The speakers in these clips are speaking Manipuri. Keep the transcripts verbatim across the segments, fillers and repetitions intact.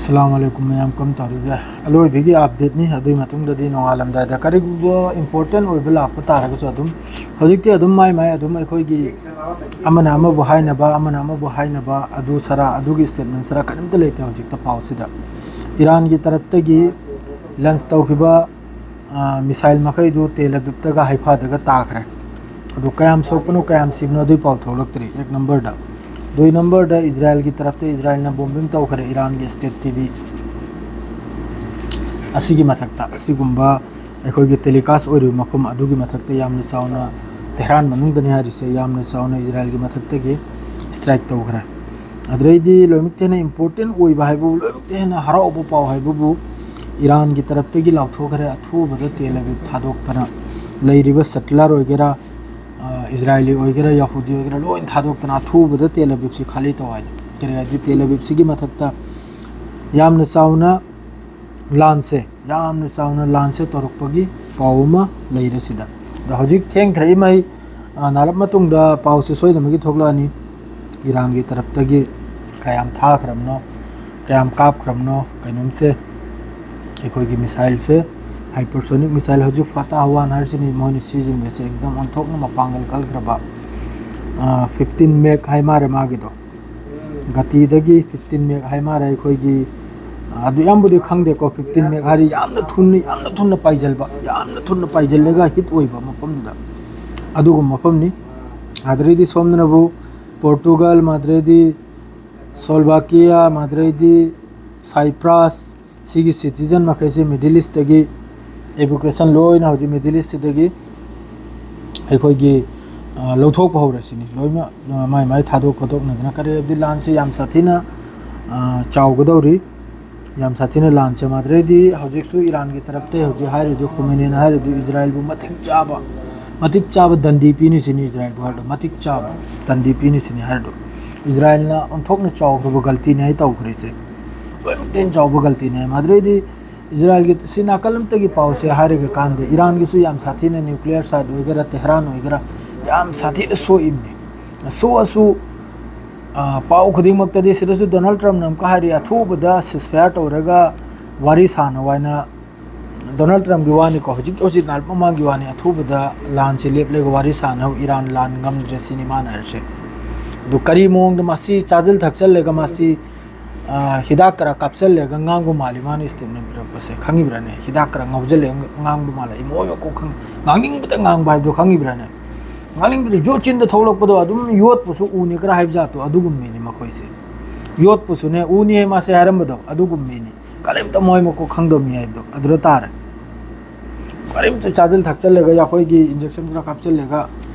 ꯑꯁꯂꯥꯃꯨ ꯑꯂꯥꯏꯀꯨꯝ ꯃꯌꯥꯝ, ꯀꯝ ꯇꯧꯔꯤꯒꯦ? ꯑꯂꯣꯏꯕꯒꯤ ꯑꯞꯗꯦꯠꯅꯤ꯫ ꯑꯗꯨꯒꯤ ꯃꯇꯨꯡꯗꯗꯤ ꯅꯣꯡꯉꯥꯜꯂꯝꯗꯥꯏꯗ ꯀꯔꯤꯒꯨꯝꯕ ꯏꯝꯄꯣꯔꯇꯦꯟ ꯑꯣꯏꯕ ꯂꯥꯛꯄ ꯇꯥꯔꯒꯁꯨ ꯑꯗꯨꯝ, ꯍꯧꯖꯤꯛꯇꯤ ꯑꯗꯨꯝ ꯃꯥꯏ ꯃꯥꯏ ꯑꯗꯨꯝ ꯑꯩꯈꯣꯏꯒꯤ ꯑꯃꯅ ꯑꯃꯕꯨ ꯍꯥꯏꯅꯕ, ꯑꯃꯅ ꯑꯃꯕꯨ ꯍꯥꯏꯅꯕ, ꯑꯗꯨ ꯁꯔꯥ, ꯑꯗꯨꯒꯤ ꯁ꯭ꯇꯦꯠꯃꯦꯟ ꯁꯔꯥ ꯀꯔꯤꯝꯇ ꯂꯩꯇꯦ ꯍꯧꯖꯤꯛꯇ ꯄꯥꯎꯁꯤꯗ꯫ ꯏꯔꯥꯟꯒꯤ ꯇꯔꯞꯇꯒꯤ ꯂꯟꯁ ꯇꯧꯈꯤꯕ, ꯑ, ꯃꯤꯁꯥꯏꯜ ꯃꯈꯩꯗꯨ ꯇꯦꯜ ꯑꯕꯤꯕꯇꯒ ꯍꯥꯏꯐꯥꯗꯒ ꯇꯥꯈ꯭ꯔꯦ꯫ ꯑꯗꯨ ꯀꯌꯥꯝ ꯁꯣꯛꯄꯅꯣ, ꯀꯌꯥꯝ ꯁꯤꯕꯅꯣ, ꯑꯗꯨꯒꯤ ꯄꯥꯎ ꯊꯣꯛꯂꯛꯇ꯭ꯔꯤ꯫ ꯑꯦꯛ ꯅꯝꯕꯔꯗ꯫ ꯗꯨꯏ ꯅꯝꯕꯔꯗ ꯏꯖꯔꯥꯏꯜꯒꯤ ꯇꯔꯞꯇ ꯏꯖꯔꯥꯏꯜꯅ ꯕꯣꯝꯕꯤꯡ ꯇꯧꯈ꯭ꯔꯦ ꯏꯔꯥꯟꯒꯤ ꯁ꯭ꯇꯦꯠ ꯇꯤ ꯚꯤ ꯑꯁꯤꯒꯤ ꯃꯊꯛꯇ꯫ ꯑꯁꯤꯒꯨꯝꯕ ꯑꯩꯈꯣꯏꯒꯤ ꯇꯦꯂꯤꯀꯥꯁ ꯑꯣꯏꯔꯤꯕ ꯃꯐꯝ ꯑꯗꯨꯒꯤ ꯃꯊꯛꯇ ꯌꯥꯝꯅ ꯆꯥꯎꯅ, ꯇꯦꯍꯔꯥꯟ ꯃꯅꯨꯡꯗꯅꯤ ꯍꯥꯏꯔꯤꯁꯦ, ꯌꯥꯝꯅ ꯆꯥꯎꯅ ꯏꯖꯔꯥꯏꯜꯒꯤ ꯃꯊꯛꯇꯒꯤ ꯁ꯭ꯇ꯭ꯔꯥꯏꯛ ꯇꯧꯈ꯭ꯔꯦ꯫ ꯑꯗꯨꯗꯩꯗꯤ ꯂꯣꯏꯅꯃꯛꯇ ꯍꯦꯟꯅ ꯏꯝꯄꯣꯔꯇꯦꯟ ꯑꯣꯏꯕ ꯍꯥꯏꯕꯕꯨ, ꯂꯣꯏꯅꯃꯛꯇ ꯍꯦꯟꯅ ꯍꯔꯥꯎꯕ ꯄꯥꯎ ꯍꯥꯏꯕꯕꯨ, ꯏꯔꯥꯟꯒꯤ ꯇꯔꯞꯇꯒꯤ ꯂꯥꯎꯊꯣꯛꯈ꯭ꯔꯦ, ꯑꯊꯨꯕꯗ ꯇꯦꯜ ꯑꯕꯤꯕ ꯊꯥꯗꯣꯛꯇꯅ, ꯂꯩꯔꯤꯕ ꯁꯦꯇꯂꯔ ꯑꯣꯏꯒꯦꯔꯥ, ꯑ, ꯏꯖꯔꯥꯏꯂꯤ ꯑꯣꯏꯒꯦꯔꯥ, ꯌꯍꯨꯗꯤ ꯑꯣꯏꯒꯦꯔꯥ, ꯂꯣꯏꯅ ꯊꯥꯗꯣꯛꯇꯅ ꯑꯊꯨꯕꯗ ꯇꯦꯜ ꯑꯕꯤꯕꯁꯤ ꯈꯥꯂꯤ ꯇꯧ ꯍꯥꯏꯅ꯫ ꯀꯔꯤ ꯍꯥꯏꯗꯤ, ꯇꯦꯜ ꯑꯕꯤꯕꯁꯤꯒꯤ ꯃꯊꯛꯇ ꯌꯥꯝꯅ ꯆꯥꯎꯅ ꯂꯥꯟꯁꯦ, ꯌꯥꯝꯅ ꯆꯥꯎꯅ ꯂꯥꯟꯁꯦ ꯇꯧꯔꯛꯄꯒꯤ ꯄꯥꯎ ꯑꯃ ꯂꯩꯔꯦ ꯁꯤꯗ꯫ ꯑꯗꯣ ꯍꯧꯖꯤꯛ ꯊꯦꯡꯈ꯭ꯔꯦ ꯏꯃꯩ, ꯑ, ꯅꯥꯔꯞ ꯃꯇꯨꯡꯗ ꯄꯥꯎꯁꯦ ꯁꯣꯏꯗꯅꯃꯛꯀꯤ ꯊꯣꯛꯂꯛꯑꯅꯤ꯫ ꯏꯔꯥꯟꯒꯤ ꯇꯔꯞꯇꯒꯤ ꯀꯌꯥꯝ ꯊꯥꯈ꯭ꯔꯕꯅꯣ, ꯀꯌꯥꯝ ꯀꯥꯞꯈ꯭ꯔꯕꯅꯣ, ꯀꯩꯅꯣꯝꯁꯦ, ꯑꯩꯈꯣꯏꯒꯤ ꯃꯤꯁꯥꯏꯜꯁꯦ, ꯍꯥꯏꯄꯔꯁꯣꯅꯤꯛ ꯃꯤꯁꯥꯏꯜ, ꯍꯧꯖꯤꯛ ꯐꯇꯥꯍ ꯋꯥꯟ ꯍꯥꯏꯔꯤꯁꯤꯅꯤ ꯃꯣꯏꯅ ꯁꯤꯖꯤꯟꯅꯔꯤꯁꯦ, ꯑꯦꯛꯗꯝ ꯑꯣꯟꯊꯣꯛꯅ ꯃꯄꯥꯡꯒꯜ ꯀꯜꯈ꯭ꯔꯕ, ꯑ, ꯐꯤꯐꯇꯤꯟ ꯃꯦꯛ ꯍꯥꯏ ꯃꯥꯔꯦ ꯃꯥꯒꯤꯗꯣ꯫ ꯒꯇꯤꯗꯒꯤ ꯐꯤꯐꯇꯤꯟ ꯃꯦꯛ ꯍꯥꯏ ꯃꯥꯔꯦ ꯑꯩꯈꯣꯏꯒꯤ, ꯑꯗꯨ ꯌꯥꯝꯕꯨꯗꯤ ꯈꯪꯗꯦꯀꯣ, ꯐꯤꯐꯇꯤꯟ ꯃꯦꯛ ꯍꯥꯏꯔꯤ ꯌꯥꯝꯅ ꯊꯨꯅ, ꯌꯥꯝꯅ ꯊꯨꯅ ꯄꯥꯏꯁꯤꯜꯕ, ꯌꯥꯝꯅ ꯊꯨꯅ ꯄꯥꯏꯁꯤꯜꯂꯒ ꯍꯤꯠ ꯑꯣꯏꯕ ꯃꯐꯝꯗꯨꯗ, ꯑꯗꯨꯒꯨꯝꯕ ꯃꯐꯝꯅꯤ꯫ ꯑꯗꯨꯗꯩꯗꯤ ꯁꯣꯝꯗꯅꯕꯨ ꯄꯣꯔꯇꯨꯒꯜ, ꯃꯥꯗ꯭ꯔꯦꯗꯤ ꯁꯣꯜꯕꯥꯀꯤꯌꯥ, ꯃꯥꯗ꯭ꯔꯦꯗꯤ ꯁꯥꯏꯄ꯭ꯔꯥꯁ, ꯁꯤꯒꯤ ꯁꯤꯇꯤꯖꯟ ꯃꯈꯩꯁꯦ ꯃꯤꯗꯜ ꯏꯁꯇꯒꯤ, ꯏꯚꯤꯀ꯭ꯌꯨꯑꯦꯁꯟ ꯂꯣꯏꯅ ꯍꯧꯖꯤꯛ ꯃꯤꯗꯜ ꯏꯁꯁꯤꯗꯒꯤ ꯑꯩꯈꯣꯏꯒꯤ, ꯑ, ꯂꯧꯊꯣꯛꯄ ꯍꯧꯔꯁꯤꯅꯤ꯫ ꯂꯣꯏꯅꯃꯛ, ꯑ, ꯃꯥꯏ ꯃꯥꯏ ꯊꯥꯗꯣꯛ ꯈꯣꯠꯇꯣꯛꯅꯗꯅ, ꯀꯔꯤ ꯍꯥꯏꯕꯗꯤ ꯂꯥꯟꯁꯤ ꯌꯥꯝ ꯁꯥꯊꯤꯅ, ꯑ, ꯆꯥꯎꯒꯗꯧꯔꯤ꯫ ꯌꯥꯝ ꯁꯥꯊꯤꯅ ꯂꯥꯟꯁꯦ ꯃꯥꯗ꯭ꯔꯦꯗꯤ ꯍꯧꯖꯤꯛꯁꯨ ꯏꯔꯥꯟꯒꯤ ꯇꯔꯞꯇ ꯍꯧꯖꯤꯛ ꯍꯥꯏꯔꯤꯗꯨ, ꯈꯨꯃꯦꯅꯤꯅ ꯍꯥꯏꯔꯤꯗꯨ, ꯏꯖꯔꯥꯏꯜꯕꯨ ꯃꯇꯤꯛ ꯆꯥꯕ, ꯃꯇꯤꯛ ꯆꯥꯕ ꯗꯟꯗꯤ ꯄꯤꯅꯤ ꯁꯤꯅꯤ꯫ ꯏꯖꯔꯥꯏꯜꯕꯨ ꯍꯥꯏꯔꯤꯗꯨ ꯃꯇꯤꯛ ꯆꯥꯕ ꯗꯟꯗꯤ ꯄꯤꯅꯤ ꯁꯤꯅꯤ ꯍꯥꯏꯔꯤꯗꯨ꯫ ꯏꯖꯔꯥꯏꯜꯅ ꯑꯣꯟꯊꯣꯛꯅ ꯆꯥꯎꯈ꯭ꯔꯕ ꯒꯜꯇꯤꯅꯤ ꯍꯥꯏ ꯇꯧꯈ꯭ꯔꯤꯁꯦ꯫ ꯂꯣꯏꯅꯃꯛꯇꯩ ꯍꯦꯟꯅ ꯆꯥꯎꯕ ꯒꯜꯇꯤꯅꯦ꯫ ꯃꯥꯗ꯭ꯔꯦꯗꯤ ꯏꯖꯔꯥꯏꯜꯒꯤ ꯁꯤ ꯅꯥꯀꯜ ꯑꯃꯇꯒꯤ ꯄꯥꯎꯁꯦ ꯍꯥꯏꯔꯒ ꯀꯥꯟꯗ ꯏꯔꯥꯟꯒꯤꯁꯨ ꯌꯥꯝ ꯁꯥꯊꯤꯅ ꯅ꯭ꯌꯨꯀ꯭ꯂꯤꯌꯔ ꯁꯥꯏꯠ ꯑꯣꯏꯒꯦꯔꯥ, ꯇꯦꯍꯔꯥꯟ ꯑꯣꯏꯒꯦꯔꯥ, ꯌꯥꯝ ꯁꯥꯊꯤꯅ ꯁꯣꯛꯏꯕꯅꯤ꯫ ꯁꯣꯛꯑꯁꯨ ꯑ, ꯄꯥꯎ ꯈꯨꯗꯤꯡꯃꯛꯇꯗꯤ ꯁꯤꯗꯁꯨ ꯗꯣꯅꯥꯜꯗ ꯇ꯭ꯔꯝꯞꯅ ꯑꯃꯨꯛꯀ ꯍꯥꯏꯔꯤ, "ꯑꯊꯨꯕꯗ ceasefire ꯇꯧꯔꯒ ꯋꯥꯔꯤ ꯁꯥꯟꯅꯧ" ꯍꯥꯏꯅ꯫ ꯗꯣꯅꯥꯜꯗ ꯇ꯭ꯔꯝꯞꯀꯤ ꯋꯥꯅꯤꯀꯣ, ꯍꯧꯖꯤꯛ ꯍꯧꯖꯤꯛ ꯅꯍꯥꯟ ꯃꯃꯥꯡꯒꯤ ꯋꯥꯅꯤ, "ꯑꯊꯨꯕꯗ ꯂꯥꯟꯁꯤ ꯂꯦꯞꯂꯒ ꯋꯥꯔꯤ ꯁꯥꯟꯅꯧ, ꯏꯔꯥꯟ ꯂꯥꯟ ꯉꯝꯗ꯭ꯔꯦ" ꯁꯤꯅꯤ ꯃꯥꯅ ꯍꯥꯏꯔꯤꯁꯦ꯫ ꯑꯗꯨ ꯀꯔꯤ ꯃꯑꯣꯡꯗ ꯃꯁꯤ ꯆꯥꯁꯤꯜ ꯊꯛꯆꯜꯂꯒ ꯃꯁꯤ, ꯑ, ꯍꯤꯗꯥꯛ ꯈꯔ ꯀꯥꯞꯆꯜꯂꯒ ꯉꯥꯡꯕ ꯃꯥꯜꯂꯤ ꯃꯥꯅ statement ꯄꯤꯔꯛꯄꯁꯦ, ꯈꯪꯉꯤꯕ꯭ꯔꯥꯅꯦ? ꯍꯤꯗꯥꯛ ꯈꯔ ꯉꯧꯖꯜꯂꯒ ꯉꯥꯡꯕ ꯃꯥꯜꯂꯦ, ꯏꯃꯣꯏ ꯃꯀꯣꯛ ꯈꯪ-, ꯉꯥꯡꯅꯤꯡꯕꯗ ꯉꯥꯡꯕ ꯍꯥꯏꯕꯗꯣ ꯈꯪꯉꯤꯕ꯭ꯔꯥꯅꯦ? ꯉꯥꯡꯅꯤꯡꯕꯗ ꯌꯣꯠ ꯆꯤꯟꯗ ꯊꯣꯛꯂꯛꯄꯗꯣ ꯑꯗꯨꯝ ꯌꯣꯠꯄꯁꯨ ꯎꯅꯤ ꯈꯔ ꯍꯥꯏꯕ ꯖꯥꯠꯇꯣ ꯑꯗꯨꯒꯨꯝꯕꯅꯤ ꯃꯈꯣꯏꯁꯦ꯫ ꯌꯣꯠꯄꯁꯨꯅꯦ ꯎꯅꯤ ꯍꯥꯏ ꯃꯥꯁꯦ ꯍꯥꯏꯔꯝꯕꯗꯣ ꯑꯗꯨꯒꯨꯝꯕꯅꯤ꯫ ꯀꯔꯤꯝꯇ ꯃꯣꯏ ꯃꯀꯣꯛ ꯈꯪꯗꯕ ꯃꯤ ꯍꯥꯏꯕꯗꯣ ꯑꯗꯨꯗ ꯇꯥꯔꯦ꯫ ꯀꯔꯤꯝꯇ ꯆꯥꯁꯤꯜ ꯊꯛꯆꯜꯂꯒ ꯑꯩꯈꯣꯏꯒꯤ injection ꯈꯔ ꯀꯥꯞꯆꯜꯂꯒ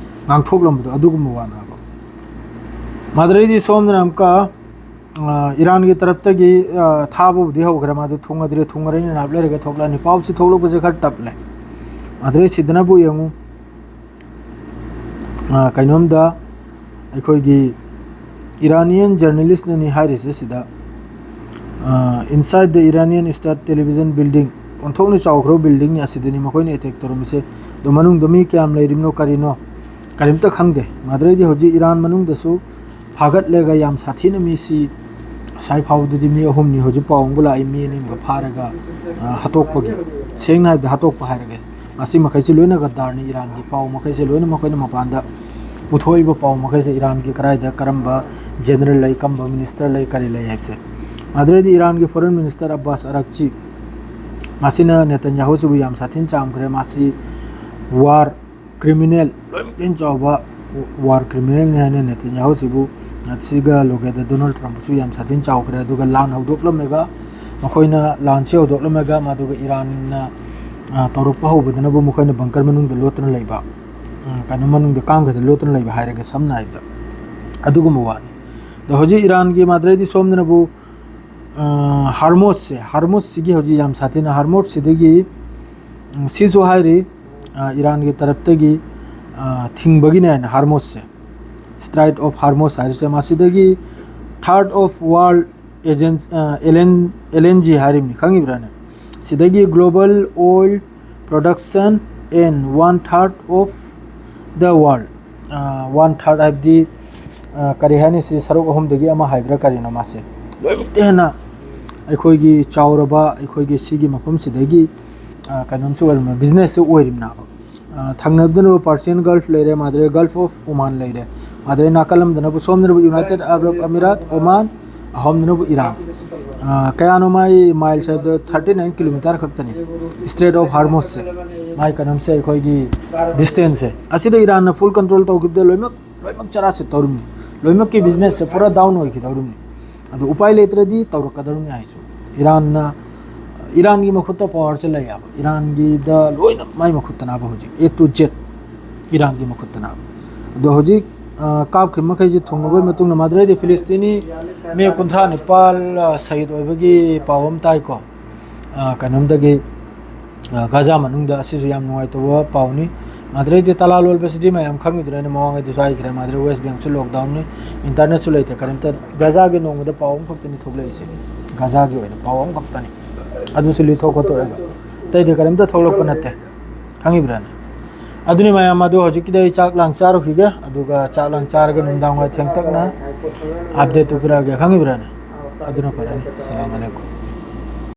ꯉꯥꯡꯊꯣꯛꯂꯝꯕꯗꯣ ꯑꯗꯨꯒꯨꯝꯕ ꯋꯥꯅꯦꯕ꯫ ꯃꯗꯨꯗꯩꯗꯤ ꯁꯣꯝꯗꯅ ꯑꯃꯨꯛꯀ, ꯑ, ꯏꯔꯥꯟꯒꯤ ꯇꯔꯞꯇꯒꯤ, ꯑ, ꯊꯥꯕꯕꯨꯗꯤ ꯍꯧꯈ꯭ꯔꯦ, ꯃꯥꯗꯣ ꯊꯨꯡꯉꯗ꯭ꯔꯦ, ꯊꯨꯡꯉꯔꯣꯏꯅ ꯉꯥꯏꯍꯥꯛ ꯂꯩꯔꯒ ꯊꯣꯛꯂꯛꯑꯅꯤ꯫ ꯄꯥꯎꯁꯤ ꯊꯣꯛꯂꯛꯄꯁꯦ ꯈꯔ ꯇꯞꯂꯦ꯫ ꯃꯗꯨꯗꯩ ꯁꯤꯗꯅꯕꯨ ꯌꯦꯡꯉꯨ, ꯑ, ꯀꯩꯅꯣꯝꯗ ꯑꯩꯈꯣꯏꯒꯤ Iranian journalistꯅꯅꯤ ꯍꯥꯏꯔꯤꯁꯦ ꯁꯤꯗ, ꯑ, "Inside the Iranian state television building", ꯑꯣꯟꯊꯣꯛꯅ ꯆꯥꯎꯈ꯭ꯔꯕ buildingꯅꯤ, ꯑꯁꯤꯗꯅꯤ ꯃꯈꯣꯏꯅ attack ꯇꯧꯔꯝꯃꯤꯁꯦ꯫ ꯑꯗꯣ ꯃꯅꯨꯡꯗ ꯃꯤ ꯀꯌꯥꯝ ꯂꯩꯔꯤꯕꯅꯣ ꯀꯔꯤꯅꯣ ꯀꯔꯤꯝꯇ ꯈꯪꯗꯦ꯫ ꯃꯗꯨꯗꯩꯗꯤ ꯍꯧꯖꯤꯛ ꯏꯔꯥꯟ ꯃꯅꯨꯡꯗꯁꯨ ꯐꯥꯒꯠꯂꯒ ꯌꯥꯝ ꯁꯥꯊꯤꯅ ꯃꯤꯁꯤ, ꯉꯁꯥꯏ ꯐꯥꯎꯕꯗꯗꯤ ꯃꯤ ꯑꯍꯨꯝꯅꯤ, ꯍꯧꯖꯤꯛ ꯄꯥꯎ ꯑꯃꯒ ꯂꯥꯛꯏ ꯃꯤ ꯑꯅꯤ ꯑꯃꯒ ꯐꯥꯔꯒ, ꯑ, ꯍꯥꯠꯇꯣꯛꯄꯒꯤ, ꯁꯦꯡꯅ ꯍꯥꯏꯕꯗ ꯍꯥꯠꯇꯣꯛꯄ ꯍꯥꯏꯔꯒꯦ꯫ ꯃꯁꯤ ꯃꯈꯩꯁꯤ ꯂꯣꯏꯅ ꯒꯗꯥꯔꯅꯤ, ꯏꯔꯥꯟꯒꯤ ꯄꯥꯎ ꯃꯈꯩꯁꯦ ꯂꯣꯏꯅ ꯃꯈꯣꯏꯅ ꯃꯄꯥꯟꯗ ꯄꯨꯊꯣꯛꯏꯕ ꯄꯥꯎ ꯃꯈꯩꯁꯦ ꯏꯔꯥꯟꯒꯤ ꯀꯔꯥꯏꯗ ꯀꯔꯝꯕ general ꯂꯩ, ꯀꯔꯝꯕ minister ꯂꯩ, ꯀꯔꯤ ꯂꯩ ꯍꯥꯏꯕꯁꯦ꯫ ꯑꯗꯨꯗꯩꯗꯤ ꯏꯔꯥꯟꯒꯤ foreign minister ꯑꯕꯥꯁ ꯑꯔꯥꯛꯆꯤ, ꯃꯁꯤꯅ ꯅꯦꯇꯟꯌꯥꯍꯨꯁꯤꯕꯨ ꯌꯥꯝ ꯁꯥꯊꯤꯅ ꯆꯥꯝꯈ꯭ꯔꯦ꯫ ꯃꯁꯤ war criminal, ꯂꯣꯏꯅꯃꯛꯇꯒꯤ ꯆꯥꯎꯕ war criminalꯅꯤ ꯍꯥꯏꯅ ꯅꯦꯇꯟꯌꯥꯍꯨꯁꯤꯕꯨ, ꯁꯤꯒ ꯂꯣꯀꯦꯜꯗ ꯗꯣꯅꯥꯜꯗ ꯇ꯭ꯔꯝꯞꯁꯨ ꯌꯥꯝ ꯁꯥꯊꯤꯅ ꯆꯥꯎꯈ꯭ꯔꯦ꯫ ꯑꯗꯨꯒ ꯂꯥꯟ ꯍꯧꯗꯣꯛꯂꯝꯃꯒ, ꯃꯈꯣꯏꯅ ꯂꯥꯟꯁꯤ ꯍꯧꯗꯣꯛꯂꯝꯃꯒ, ꯃꯗꯨꯒ ꯏꯔꯥꯟꯅ, ꯑ, ꯇꯧꯔꯛꯄ ꯍꯧꯕꯗꯅꯕꯨ ꯃꯈꯣꯏꯅ bunker ꯃꯅꯨꯡꯗ ꯂꯣꯠꯇꯨꯅ ꯂꯩꯕ, ꯎꯝ, ꯀꯩꯅꯣ ꯃꯅꯨꯡꯗ ꯀꯥꯡꯒꯗ ꯂꯣꯠꯇꯨꯅ ꯂꯩꯕ ꯍꯥꯏꯔꯒ ꯁꯝꯅ ꯍꯥꯏꯕꯗ ꯑꯗꯨꯒꯨꯝꯕ ꯋꯥꯅꯤ꯫ ꯑꯗꯣ ꯍꯧꯖꯤꯛ ꯏꯔꯥꯟꯒꯤ ꯃꯥꯗ꯭ꯔꯩꯗꯤ ꯁꯣꯝꯗꯅꯕꯨ, ꯑ, ꯍꯥꯔꯃꯣꯁꯁꯦ, ꯍꯥꯔꯃꯣꯁꯁꯤꯒꯤ ꯍꯧꯖꯤꯛ ꯌꯥꯝ ꯁꯥꯊꯤꯅ ꯍꯥꯔꯃꯣꯁꯁꯤꯗꯒꯤ, ꯎꯝ, ꯁꯤꯁꯨ ꯍꯥꯏꯔꯤ, ꯑ, ꯏꯔꯥꯟꯒꯤ ꯇꯔꯞꯇꯒꯤ, ꯑ, ꯊꯤꯡꯕꯒꯤꯅꯦ ꯍꯥꯏꯅ ꯍꯥꯔꯃꯣꯁꯁꯦ, Strait of Hormuz ꯍꯥꯏꯔꯤꯁꯦ, ꯃꯁꯤꯗꯒꯤ third of world agents, ꯑ, LN, LNG ꯍꯥꯏꯔꯤꯕꯅꯤ, ꯈꯪꯉꯤꯕ꯭ꯔꯥꯅꯦ? ꯁꯤꯗꯒꯤ global oil production and one third of the world, ꯑ, one third ꯍꯥꯏꯕꯗꯤ ꯑ, ꯀꯔꯤ ꯍꯥꯏꯅꯤ, ꯁꯤ ꯁꯔꯨꯛ ꯑꯍꯨꯝꯗꯒꯤ ꯑꯃ ꯍꯥꯏꯕ꯭ꯔꯥ ꯀꯔꯤꯅꯣ, ꯃꯥꯁꯦ ꯂꯣꯏꯅꯃꯛꯇ ꯍꯦꯟꯅ ꯑꯩꯈꯣꯏꯒꯤ ꯆꯥꯎꯔꯕ, ꯑꯩꯈꯣꯏꯒꯤ ꯁꯤꯒꯤ ꯃꯐꯝꯁꯤꯗꯒꯤ, ꯑ, ꯀꯩꯅꯣꯝꯁꯨ ꯑꯣꯏꯔꯝꯃꯦ, ꯕꯤꯖꯤꯅꯦꯁꯁꯨ ꯑꯣꯏꯔꯤꯕꯅꯦꯕ꯫ ꯑ, ꯊꯪꯅꯕꯗꯅꯕꯨ Persian Gulf ꯂꯩꯔꯦ, ꯃꯥꯗ꯭ꯔꯦ Gulf of Oman ꯂꯩꯔꯦ, ꯃꯥꯗ꯭ꯔꯦ ꯅꯥꯀꯜ ꯑꯃꯗꯅꯕꯨ ꯁꯣꯝꯗꯅꯕꯨ United Arab Emirates, Oman, ꯑꯍꯣꯝꯗꯅꯕꯨ ꯏꯔꯥꯟ꯫ ꯑ, ꯀꯌꯥꯅꯣ ꯃꯥꯏ ꯃꯥꯏꯜꯁ ꯍꯥꯏꯕꯗꯣ? Thirty nine kilometer ꯈꯛꯇꯅꯤ꯫ Strait of Hormuz ꯁꯦ, ꯃꯥꯏ ꯀꯩꯅꯣꯝꯁꯦ, ꯑꯩꯈꯣꯏꯒꯤ distance ꯁꯦ, ꯑꯁꯤꯗ ꯏꯔꯥꯟꯅ full control ꯇꯧꯈꯤꯕꯗ ꯂꯣꯏꯅꯃꯛ, ꯂꯣꯏꯅꯃꯛ ꯆꯔꯥ ꯁꯦꯠ ꯇꯧꯔꯤꯕꯅꯤ, ꯂꯣꯏꯅꯃꯛꯀꯤ ꯕꯤꯖꯤꯅꯦꯁꯁꯦ ꯄꯨꯔꯥ ꯗꯥꯎꯟ ꯑꯣꯏꯈꯤꯗꯧꯔꯤꯕꯅꯤ꯫ ꯑꯗꯨ ꯎꯄꯥꯏ ꯂꯩꯇ꯭ꯔꯗꯤ ꯇꯧꯔꯛꯀꯗꯧꯔꯤꯕꯅꯤ ꯍꯥꯏꯁꯨ꯫ ꯏꯔꯥꯟꯅ, ꯏꯔꯥꯟꯒꯤ ꯃꯈꯨꯠꯇ ꯄꯋꯥꯔꯁꯦ ꯂꯩꯌꯦꯕ, ꯏꯔꯥꯟꯒꯤꯗ ꯂꯣꯏꯅ ꯃꯥꯏ ꯃꯈꯨꯠꯇꯅꯦꯕ ꯍꯧꯖꯤꯛ, A to Z ꯏꯔꯥꯟꯒꯤ ꯃꯈꯨꯠꯇꯅꯦꯕ꯫ ꯑꯗꯣ ꯍꯧꯖꯤꯛ, ꯑ, ꯀꯥꯞꯈꯤꯕ ꯃꯈꯩꯁꯦ ꯊꯨꯡꯉꯕꯒꯤ ꯃꯇꯨꯡꯗ ꯃꯥꯗ꯭ꯔꯦꯗꯤ ꯐꯤꯂꯤꯁꯇꯤꯅꯤ ꯃꯤ ꯀꯨꯟꯊ꯭ꯔꯥ ꯅꯤꯄꯥꯜ, ꯑ, ꯁꯍꯤꯗ ꯑꯣꯏꯕꯒꯤ ꯄꯥꯎ ꯑꯃ ꯇꯥꯏꯀꯣ꯫ ꯑ, ꯀꯩꯅꯣꯝꯗꯒꯤ, ꯑ, ꯒꯥꯖꯥ ꯃꯅꯨꯡꯗ꯫ ꯑꯁꯤꯁꯨ ꯌꯥꯝ ꯅꯨꯡꯉꯥꯏꯇꯕ ꯄꯥꯎꯅꯤ꯫ ꯃꯥꯗ꯭ꯔꯦꯗꯤ ꯇꯂꯥ ꯂꯣꯜꯕꯁꯤꯗꯤ ꯃꯌꯥꯝ ꯈꯪꯉꯤꯗꯨꯅ, ꯑꯩꯅ ꯃꯃꯥꯡꯉꯩꯗꯁꯨ ꯍꯥꯏꯈ꯭ꯔꯦ, ꯃꯥꯗ꯭ꯔꯦ West Bank ꯁꯨ lockdown ꯅꯤ, internet ꯁꯨ ꯂꯩꯇ꯭ꯔꯦ, ꯀꯔꯤꯝꯇ꯫ ꯒꯥꯖꯥꯒꯤ ꯅꯣꯡꯃꯗ ꯄꯥꯎ ꯑꯃꯈꯛꯇꯅꯤ ꯊꯣꯛꯂꯛꯏꯁꯦ, ꯒꯥꯖꯥꯒꯤ ꯑꯣꯏꯅ ꯄꯥꯎ ꯑꯃꯈꯛꯇꯅꯤ, ꯑꯗꯨꯁꯨ ꯂꯤꯊꯣꯛ ꯈꯣꯠꯇꯣꯛꯑꯒ꯫ ꯑꯇꯩꯗꯤ ꯀꯔꯤꯝꯇ ꯊꯣꯛꯂꯛꯄ ꯅꯠꯇꯦ, ꯈꯪꯉꯤꯕ꯭ꯔꯥꯅꯦ? ꯑꯗꯨꯅꯤ ꯃꯌꯥꯝ, ꯑꯗꯨ ꯍꯧꯖꯤꯛꯀꯤꯗꯤ ꯑꯩ ꯆꯥꯛ ꯂꯥꯡ ꯆꯥꯔꯨꯈꯤꯒꯦ, ꯑꯗꯨꯒ ꯆꯥꯛ ꯂꯥꯡ ꯆꯥꯔꯒ ꯅꯨꯡꯗꯥꯡ ꯋꯥꯏ ꯊꯦꯡꯇꯛꯅ update ꯇꯨ ꯄꯤꯔꯛꯑꯒꯦ, ꯈꯪꯉꯤꯕ꯭ꯔꯥꯅꯦ? ꯑꯗꯨꯅ ꯐꯔꯅꯤ꯫ ꯑꯁꯂꯥꯃꯨ ꯑꯂꯥꯏꯀꯨꯝ꯫